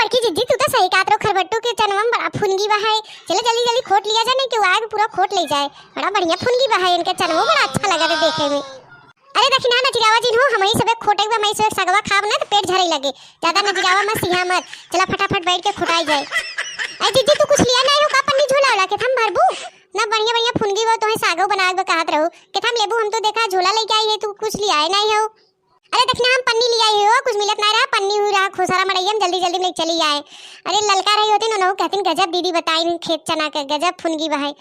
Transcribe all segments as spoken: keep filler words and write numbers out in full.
कि जिज्जी, तू तो सही कहत रहो, खरबट्टू के चनवा में बड़ा फुनगी बा है। चले जल्दी जल्दी खोट लिया जाए, नहीं कि वो आए पूरा खोट ले जाए। बड़ा बढ़िया फुनगी बा है, इनके चनवो बड़ा अच्छा लगा था देखे में। अरे दखिना नजरियावा जिन हो, हमही सबे खोटे बा, हमही सबे सगवा खाब ना तो पेट झरे लगे। ज्यादा नजरियावा मत सिहा मत, चला फटाफट बैठ के खोटाई जाए। अरे जिज्जी, तू कुछ लिया नहीं हो का पन्नी झोला वाला के थम भरबू? ना बढ़िया बढ़िया फुनगी हो, तोहे सागो बनावे के कहत रहो। के थम लेबू, हम तो देखा झोला लेके आई है, तू कुछ लियाए नहीं हो। अरे दखिना हम पन्नी लियाई हो, कुछ मिलत नहीं रहा, पन्नी हुई रहा, खोसारा मड़ैया में जल्दी जल्दी में चली आए। अरे ललका रही होती ना, कहतीन गजब दीदी बताइन खेत चना के, गजब फुनगी बहाई।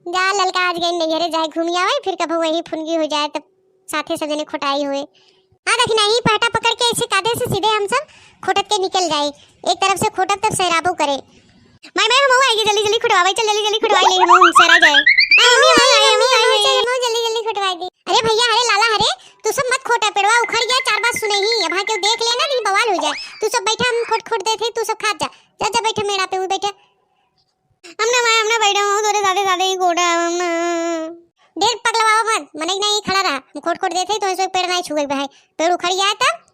जा ललका आज गई नैहरे, जाए घूमी आवे, फिर कभो वही फुनगी हो जाए तब साथे सब जने खोटाई होए। हाँ दखिना ही पहटा पकड़ के ऐसे कादे से सीधे हम सब खोटत के निकल जाए। एक तरफ से खोटब तब सहराबो करे। माई, माई, हमहू आएगी, जल्दी, जल्दी खुटवावे, चल, जल्दी, जल्दी खुटवाई ले, हमहू सरा जाए। अरे मम्मी, हमहू आए, हमहू आए, हमहू आए। चल, हमहू जल्दी, जल्दी खुटवाई दे। अरे भैया, अरे लाला, अरे, तू सब मत खोटा, पेड़वा उखड़ गया, चार बात सुने ही, अब हाँ केहू देख लेना, नहीं बवाल हो जाए। तू सब बैठा, हम खोट, खोट देत है, तू सब खात जा। जा, जा, बैठा मेड़ा पे, वो बैठा। हम ना माई, हम ना बैठा, हमहू तोरे साथे, साथे ही खोटा, हम ना। ढेर पगलवाओ मत, मनई नहीं खड़ा रहा, हम खोट, खोट देत है, तो ऐसे पेड़ नहीं छुए भाई, पेड़ उखड़ गया है तब।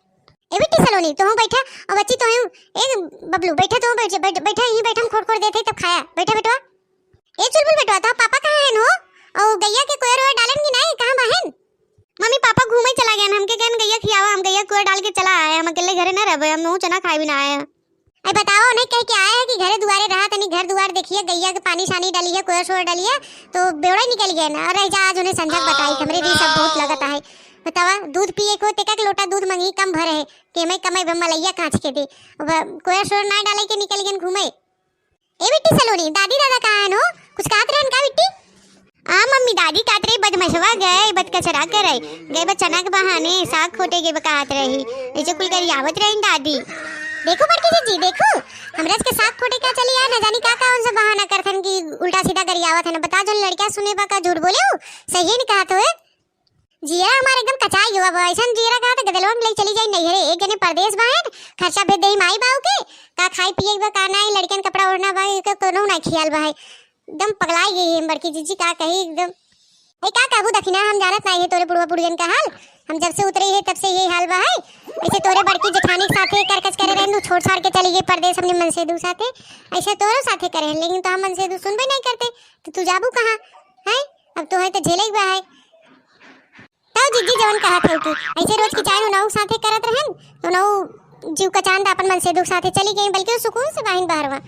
ए बिट्टी सलोनी, तोहू बैठा, और बच्ची तोहू, ए बबलू, बैठा तोहू, बैठ, बैठ, बैठा, यहीं बैठा, हम खोट खोट देत है, तब खाया, बैठा बेटवा। ए चुलबुल बेटवा, तोहार पापा कहाँ हैं हो? और गैया के कोयर ओयर डालन कि नहीं, कहाँ बाहेन? मम्मी, पापा घूमे चला गए, हमके कहन गैया खियावा, हम गैया कोयर डाल के चला आए, हम अकेले घरे ना रहबे, हम नहू चना खाए भी ना आए। अरे बताओ, उन्हें कह के आए हैं कि घरे दुआरे रहा, तनी घर दुआर देखिए, गैया के पानी सानी डालिए, कोयर सोयर डालिए, तो बेवड़ा निकल गए ना। और रह जा, आज उन्हें संझक बताई, हमरे भी सब बहुत लगत है। बतावा, दूध पिए को तेका के लोटा दूध मंगी, कम भर है, के मैं कमाई बे मलैया कांच के दे। अब कोयर सोयर ना डाले के निकल गए घूमे। ए बिट्टी सलोनी, दादी दादा कहाँ हैं हो? कुछ कहत रहन का बिट्टी? आ मम्मी, दादी कहत रही बदमशवा गए, बदकचरा करे, गए बा चना के बहाने, साग खोटे गए बा कहत रही, ऐसे कुल गरियावत रहन दादी। देखो बड़की जिज्जी, देखो, हमरस के साग खोटे का चली आए, न जानी का का उनसे बहाना करथन कि उल्टा सीधा गरियावत है ना। बता, जो लड़कियां सुने बा का झूठ बोले हो, सही नहीं कहत हो। जिया हमारे एकदम कचाई गवा बा, ऐसन जियरा कहा तो गदलवा में ले चली जाई नैहरे, एक जने परदेस बा है, खर्चा भेज देई माई बाऊ के, का खाई पिए बा, का नाई, लड़कियन कपड़ा ओढ़ना बा, के कोनो ना खियाल बा है। एकदम पगलाई गई है बड़की जिज्जी, का कही एकदम। ए, का कहबू दखिना, हम जानत नाई है तोरे बुढ़वा बुढ़ियन का हाल। हम जब से उतरे है तब से यही हाल बा है। ऐसे तोरे बड़की जेठानी के साथे करकच करे रहन, उ छोड़ छाड़ के चली गई परदेस अपने मनसेदू साथे। ऐसे तोरो साथे करे हैं, लेकिन तो हम मनसेदू सुनबे नहीं करते, तो तू जाबू कहाँ? हैं? अब तो है तो झेले ही बा है। तब जिज्जी जवन कहत है कि ऐसे रोज की चाहे उनहु साथे करत रहन, तो उनहु जीव का चांद अपन मनसेदू के साथे चली गई, बल्कि वो सुकून से बाहिन बहरवा।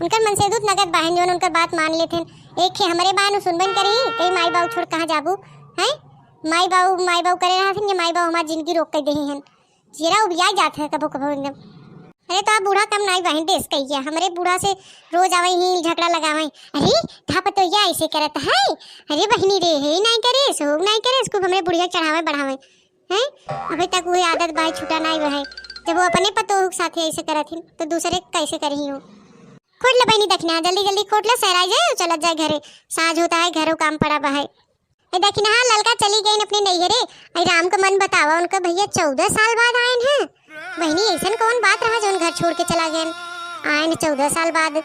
उनकर मनसेदू त नगद बाहिन, जवन उनकर बात मान लेथिन। एक खे हमरे बान, उ सुनबन करी, कहीं माई बाऊ छोड़ कहाँ जाबू? हैं? माई बाऊ, माई बाऊ करे रहथिन, ये माई बाऊ हमार जिंदगी रोक के देही हन। जियरा उबिया जात है कभो कभो एकदम। अरे तो आप बूढ़ा कम नाई बाहिन, देश कहिया हमरे बूढ़ा से रोज आवे ही झगड़ा लगावे। अरे था पतोहिया ऐसे करत है, अरे बहिनी रे, हे नाई करे, सोग नाई करे, इसको हमरे बुढ़िया चढ़ावे बढ़ावे हैं। अभी तक वही आदत बाई छूटा नाई बा है। जब वो अपने पतोह के साथे ऐसे करत हिन तो दूसरे के कैसे करही हो? खोट ले बहिनी दखिना, जल्दी जल्दी खोट ले, सहराई जाए और चलत जाए घरे, साँझ होता है, घरो काम पड़ा बा है। ए दखिना, हाँ, ललका चली गईन अपने नैहरे। आई राम का मन बतावा, उनका भैया चौदह साल बाद आयन हैं। बहिनी, ऐसन कौन बात रहा जौन घर छोड़ के चला गयन? आयन चौदह साल बाद।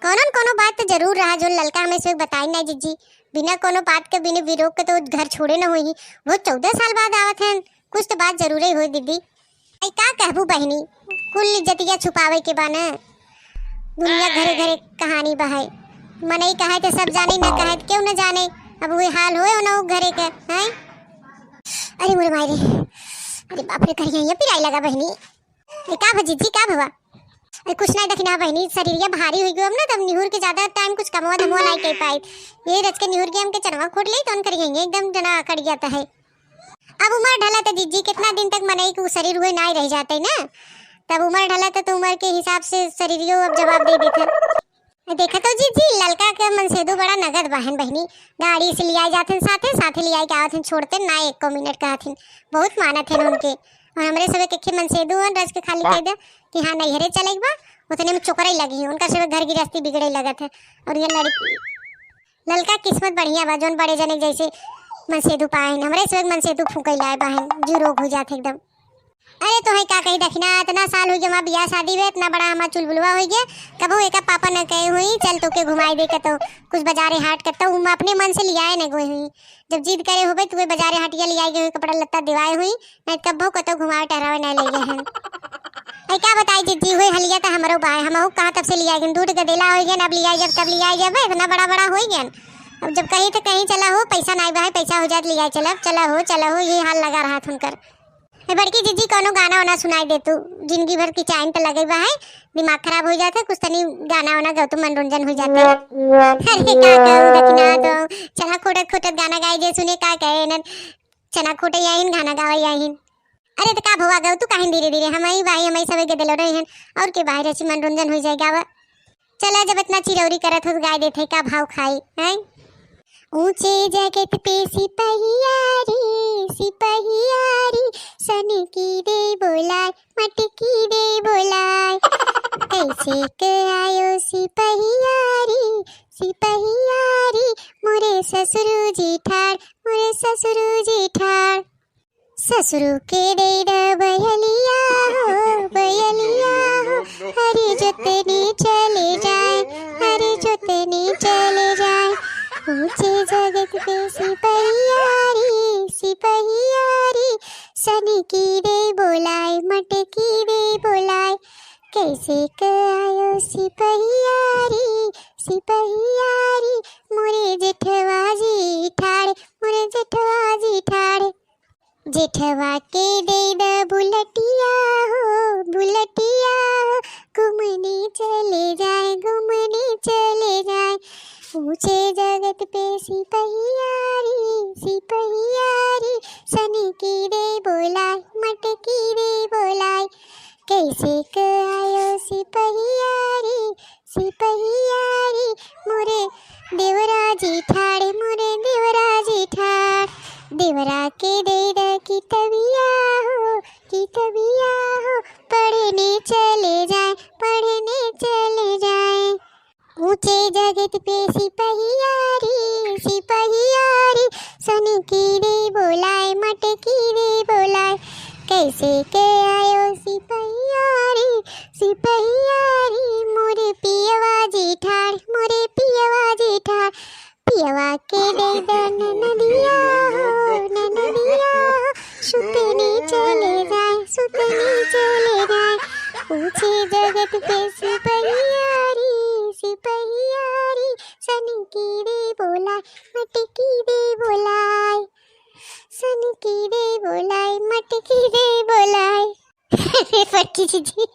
कौनो न कौनो बात तो जरूर रहा जौन ललका हमें से बताई ना जिज्जी। बिना कौनो बात के, बिना विरोध के तो घर छोड़े न होई। वो चौदह साल बाद आवत हैं, कुछ तो बात जरूरे होई दीदी। आई का कहबू बहिनी, कुल इज्जतिया छुपावे के बा न। दुनिया घरे घरे कहानी बहाए, मनई कहाए तो सब जाने, न कहाए तो क्यों न जाने। अब वही हाल होए हो न हो घरे के, हैं? अरे मोरे माई रे, अरे बाप रे, करिया ये पिराई लगा बहिनी। ए, का भा जिज्जी, का भवा? ए, कुछ नहीं दखिना बहिनी, शरीरिया भारी हुई गयो अब ना, तब निहुर के ज्यादा टाइम कुछ कमवा धमवा नहीं कर पाई। ये रच के निहुर के हमके चनवा खोट ले, तो उनकर यही एकदम जना अकड़ गया है। अब उमर ढला तो जिज्जी, कितना दिन तक मनई के उ शरीर हुए ना ही रह जाते ना, तब उमर ढला तो, तो उमर के हिसाब से शरीरियो अब जवाब दे देते। देखा तो जिज्जी, ललका के मनसेदू बड़ा नगद बहन बहिनी, गाड़ी से लियाए जाथिन साथे, साथे लियाए के आवथिन, छोड़ते ना एको मिनट कहथिन, बहुत मानत है उनके। और हमरे सबे के खे मनसेदू हन, रच के खाली कह दे कि हाँ नैहरे चले के बा, उतने में चोकरे लगी, उनका सबे घर गृहस्थी बिगड़े लगत है। और ये लड़की ललका किस्मत बढ़िया बा, जौन बड़े जने जैसे मनसेदू पाए हैं। हमरे से मनसेदू फूंके लाए बाहन, जीव रोग हो जात एकदम। अरे तो है का कही दखिना, इतना साल हो गया हमार बियाह शादी में, इतना बड़ा हमार चुलबुलवा हो गया, कबो एका पापा न कहे हुई, "चल तोके घुमाई दे कतो, कुछ बाजारे हाट कतो", हम अपने मन से लियाए न गए हुई। जब जिद करे होबे, तुहे बाजारे हाटिया लियाए गए हुई, कपड़ा लत्ता दिवाए हुई, नहीं कबो कतो घुमावे टहरावे नहीं ले गए हैं। अरे का बताई जिज्जी, होई हलिया त हमरो बाय, हमहू कहाँ तब से लिया गन, दूध गदेला होई गन, अब लिया जब तब लिया जब इतना बड़ा बड़ा होई गन। अब जब कहीं त कहीं चला हो, पैसा नाई बाय, पैसा हो जात लिया चलब, चला हो, चला हो, ये हाल लगा रहा था उनकर। ए बड़की जिज्जी, कौनो गाना वाना सुनाई दे तू, जिंदगी भर की चाइन पे लगे बा है, दिमाग खराब हो जाता है, कुछ तनी गाना वाना गाओ तो मनोरंजन हो जाता है। अरे का कहूँ दखिना तो, चना खोटत खोटत गाना गाई जे सुने का कहे न, चना खोटे आइन गाना गावे आइन। अरे त का भवा गाओ तू काहे धीरे धीरे, हम ही भाई हम ही सबे के दिलो रहे हैं, और के बाहर ऐसी मनोरंजन हो जाए गावा। चला, जब इतना चिरौरी करत हो, गाय देथे का भाव खाई, हैं? ऊंचे जगत पे सिपहिया रे, सिपहिया रे, सन की दे बोलाय, मटकी दे बोलाय। कैसे के आयो सिपहिया रे, सिपहिया रे, मोरे ससुरु जी ठाड़, मोरे ससुरु जी ठाड़। ससुरु के दे द बयलिया हो, बयलिया हो, हरी जोतने चले जाए, हरी जोतने चले जाए। ऊंचे जगत पे सिपहिया रे, सिपहिया रे, सन की दे बोलाय, मटकी दे बोलाय। कैसे के आयो सिपहिया रे, सिपहिया रे, मोरे जेठवा जी ठाड़े, मोरे जेठवा जी ठाड़े। जेठवा के दे द बुलटिया हो, बुलटिया हो, घूमने चले जाए, घूमने चले जाए। ऊंचे जगत पे सिपहिया रे, सिपहिया रे, सन की दे बोलाय, मटकी दे बोलाय। कैसे के आयो सिपहिया रे, सिपहिया रे, मोरे देवरा जी ठाड़े, मोरे देवरा जी ठाड़। देवरा के दे द कितबिया हो, कितबिया हो, पढ़ने चले जाए, पढ़ने चले जाए। ऊंचे जगत पे सिपहिया रे, सिपहिया रे, सन की दे बोलाय, मटकी दे बोलाय। कैसे के आयो सिपहिया रे, सिपहिया रे, मोरे पियवा जी ठाड़, मोरे पियवा जी ठाड़। पियवा के दे द ननदिया हो, ननदिया हो, सुतने चले जाए, सुतने चले जाए। ऊंचे जगत पे सिपहिया रे, सिपहिया रे, सन की दे बोलाय, मटकी दे बोलाय, सन की दे बोलाय, मटकी दे बोलाय। बड़की जिज्जी,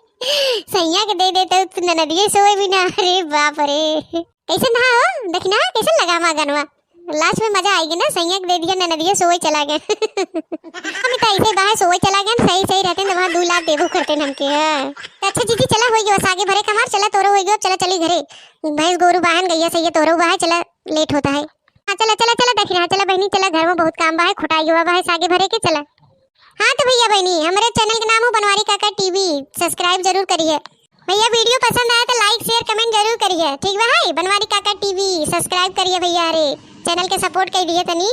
सैया के दे देते तो ननदिये सोए भी ना। अरे बाप रे, कैसन रहा हो दखिना, कैसन लगा हमार गनवा? लास्ट में मजा आएगी ना, सैया के दे दिया, ननदिये सोए चला गए। हम तो ऐसे बाहर सोए चला गए, सही सही रहते न, वहाँ दो लाख देबो करते न हमके। हाँ। तो अच्छा जिज्जी, चला होई गयो सागे भरे कमार, चला तोरो होई गयो, चला चली घरे, भैंस गोरू बाहन गैया सही है, तोरो बाहर चला, लेट होता है। हाँ चला चला चला दखिना, हाँ चला बहनी चला, घर में बहुत काम बा है, खुटाई गवा बा है सागे भरे के, चला। हाँ तो भैया बहनी, हमरे चैनल के नाम हो बनवारी काका टीवी, सब्सक्राइब जरूर करिए। भैया वीडियो पसंद आए तो लाइक शेयर कमेंट जरूर करिए, ठीक बा है? बनवारी काका टीवी सब्सक्राइब करिए भैया, अरे चैनल के सपोर्ट कर दिए तनी।